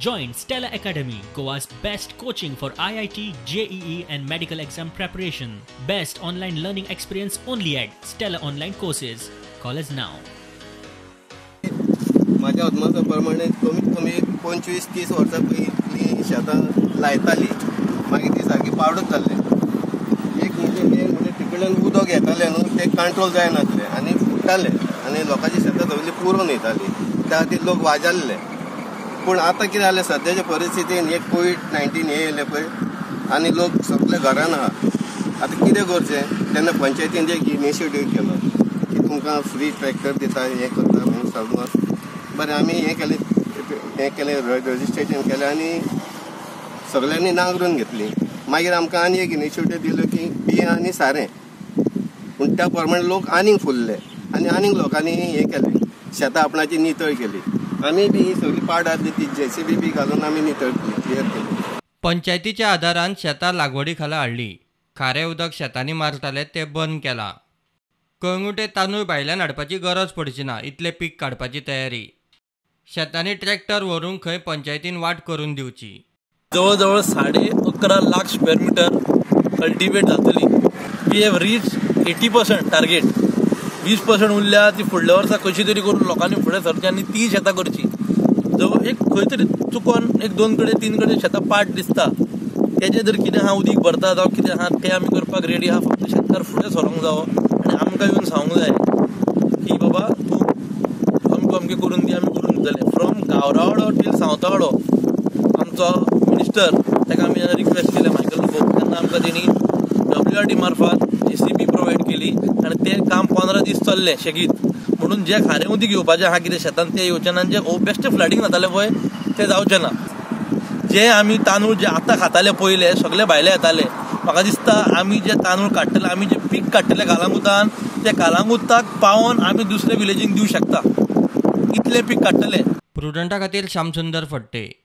Join Stella Academy, Goa's best coaching for IIT, JEE and medical exam preparation. Best online learning experience only at Stella Online Courses. Call us now. माझ्या अदमासा प्रमाणे कमीत कमी 25-30 वर्सां पयलीं शेतां लायताली, मागीर ती सारकी पावडच जाल्ले. एक म्हणजे मेन म्हणजे तिकडल्यान उदक येतालें न्हू, तें कंट्रोल जायनासलें आनी फुट्टालें आनी लोकांची शेतां सगळीं पुरोवन वयताली. त्या खातीर लोक वाजाल्ले. पूण आतां कितें जालें, सद्याच्या परिस्थितीन एक कोवीड-19 हें येयलें पळय आनी लोक सगळे घरान आहा. आतां कितें करचें, तेन्ना पंचायतीन एक इनिशिएटीव केलो की तुमकां फ्री ट्रॅक्टर दिता, हें करता म्हणून सगळं. बरें, आमी हें केलें, हें केलें, रजिस्ट्रेशन केलें आनी सगळ्यांनी नांगरून घेतली. मागीर आमकां आनी एक इनिशिएटीव दिलो की बियां आनी सारें. पूण त्या प्रमाणे लोक आनीक फुल्ले आनी आनीक लोकांनी हें केलें, शेतां आपणाची नितळ केली. आमी बी ही सगळी पाड आसली ती जेसीबी बी घालून आमी नितळ केली, क्लियर केली. पंचायतीच्या आदारान शेतां लागवडी खाला हाडली. खारें उदक शेतांनी मारताले तें बंद केलां. कळंगुटे तांदूळ भायल्यान हाडपाची गरज पडची ना इतलें पीक काडपाची तयारी. शेतांनी ट्रॅक्टर व्हरूंक खंय पंचायतीन वाट करून दिवची. जवळ जवळ 11.5 लाख स्क्वेअर मिटर कल्टिवेट जातली. We have reach 80% target. 20% उरल्या ती फुडल्या वर्सा कशी तरी करून लोकांनी फुडें सरची आनी ती शेतां करची. जवळ एक खंय तरी चुकोन 1-2 कडेन 3 कडेन शेतां पाट दिसता, तेजें जर कितें आहा उदीक भरता जावं कितें आहा तें आमी करपाक रेडी आहा. फक्त शेतकार फुडें सरोंक जावो आनी आमकां येवन सांगूंक जाय की बाबा तूं अमकें अमकें करून दी, आमी करून दितले. फ्रॉम गावरावाडो टील सावतावाडो आमचो मिनिस्टर, ताका आमी जेन्ना रिक्वेस्ट केलें मायकल लोबो, तेन्ना आमकां तेणी WRD मार्फत JCB provide केली आनी तें काम 15 दीस चल्लें शेगीत. म्हणून जे खारें उदीक येवपाचें आहा कितें शेतान तें येवचें ना, जे बेश्टें फ्लडींग जातालें पळय तें जावचें ना. जे आमी तांदूळ जे आतां खाताले पयले सगळे भायले येताले, म्हाका दिसता आमी जे तांदूळ काडटले, आमी जे पीक काडटले कालांगुतान, ते कालांगुताक पावोन आमी दुसऱ्या विलेजींक दिवं शकता, इतलें पीक काडटले. प्रुडंटा खातीर श्यामसुंदर फडते.